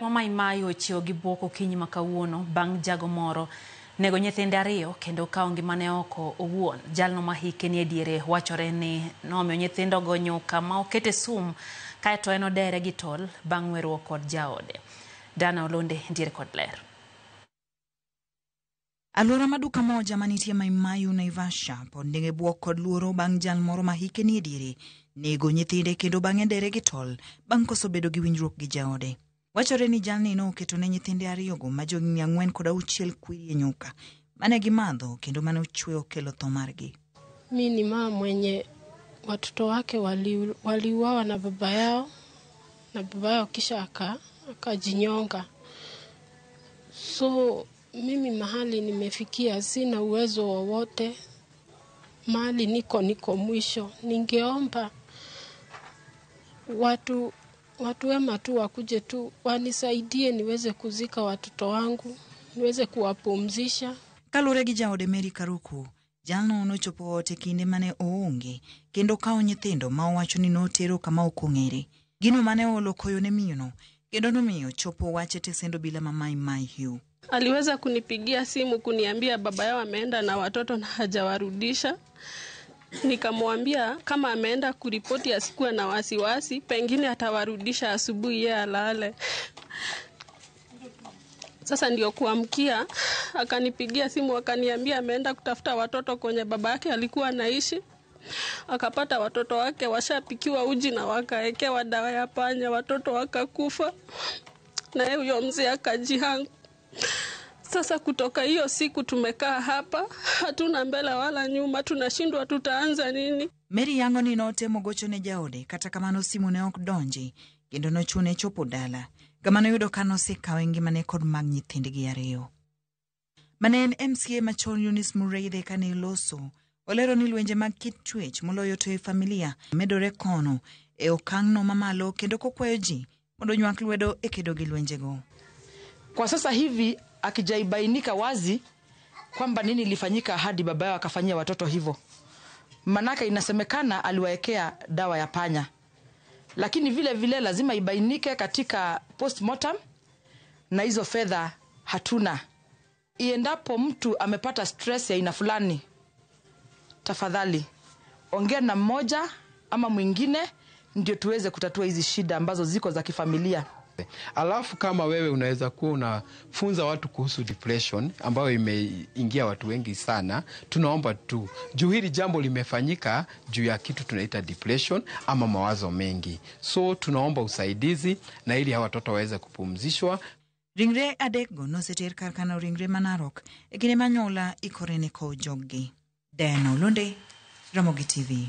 Mai Mai ochiew gi buok okinyi ma kawuono bang' jago moro nego nyithinde ariyo kendo kawo ngimane oko owuon. Jalno ma hike ni e diere wachore ni nomiyo nyithindogo nyuka ma okete sum kaeto en odere gi tol bang' weruok kod jaode. Dana Olonde ntiere kod ler. Alwora ma duka moja manitie Mai Mahiu Naivasha pod nigi buok kod luoro bang' jal moro ma hike ni e diere nego nyithinde kendo bang'e dere gi tol bang' koso bedo gi winjruok gi jaode. Wachore ni jalni noketo ne nyithinde ariyogo ma johigni 4 kod 6 kwiri e nyuka mane gimadho kendo mane ochwe okelo tho margi. Mi ni mama mwenye watoto wake waliuawa na baba yao, na baba yao kisha akajinyonga. So mimi mahali nimefikia sina uwezo wowote, mahali niko mwisho. Ningeomba watu wema tu wakuje tu wanisaidie niweze kuzika watoto wangu, niweze kuwapumzisha. Kaluwore gi jaode Mary Karuku, jalno nochopo ot e kinde mane oonge kendo kawo nyithindo ma owacho ni notero kama ok ong'ere. Gino mane oolo koyo ne miyono kendo nomiyo chopo wach e tesend obila ma Mai Mahiu. Aliweza kunipigia simu kuniambia baba yao ameenda na watoto na hajawarudisha. Nikamwambia kama ameenda kuripoti asikuwe na wasiwasi, pengine atawarudisha asubuhi yeye alale. Sasa ndio kuamkia akanipigia simu akaniambia ameenda kutafuta watoto kwenye baba yake alikuwa anaishi. Akapata watoto wake washapikiwa uji na wakaekewa dawa ya panya, watoto wakakufa. Na yeye huyo mzee akajihang. Sasa kutoka hiyo siku tumekaa hapa, hatuna mbele wala nyuma, tunashindwa tutaanza nini. Mary yango ni notemo gocho ne jaode, kata kamano simu ne ok donji, kendo nochune chopo dala. Kama noyudo ka nosekawe ngimane kod mag nyithindgi ariyo. Mane en MCA machon Eunice Mureithe kane loso, olero ni lwenje mag kit chwech moloyo to e familia medore kono e okang'no mamalo kendo kokwayo ji mondo onywak lwedo e kedo gi lwenjego. Kwa sasa hivi akijaibainika wazi kwamba nini ilifanyika hadi baba yao akafanyia watoto hivyo. Manaka inasemekana aliwaekea dawa ya panya. Lakini vile vile lazima ibainike katika postmortem, na hizo fedha hatuna. Iendapo mtu amepata stress ya aina fulani, tafadhali ongea na mmoja ama mwingine ndio tuweze kutatua hizi shida ambazo ziko za kifamilia. Alafu kama wewe unaweza kuwa unafunza watu kuhusu depression ambayo imeingia watu wengi sana, tunaomba tu juu hili jambo limefanyika juu ya kitu tunaita depression ama mawazo mengi, so tunaomba usaidizi na ili hawa watoto waweze kupumzishwa. Ringre adekgo noseter kar kano ringre ma Narok e kinde ma anyuola ikore ne kowo joggi. Diana Olonde, Ramogi TV.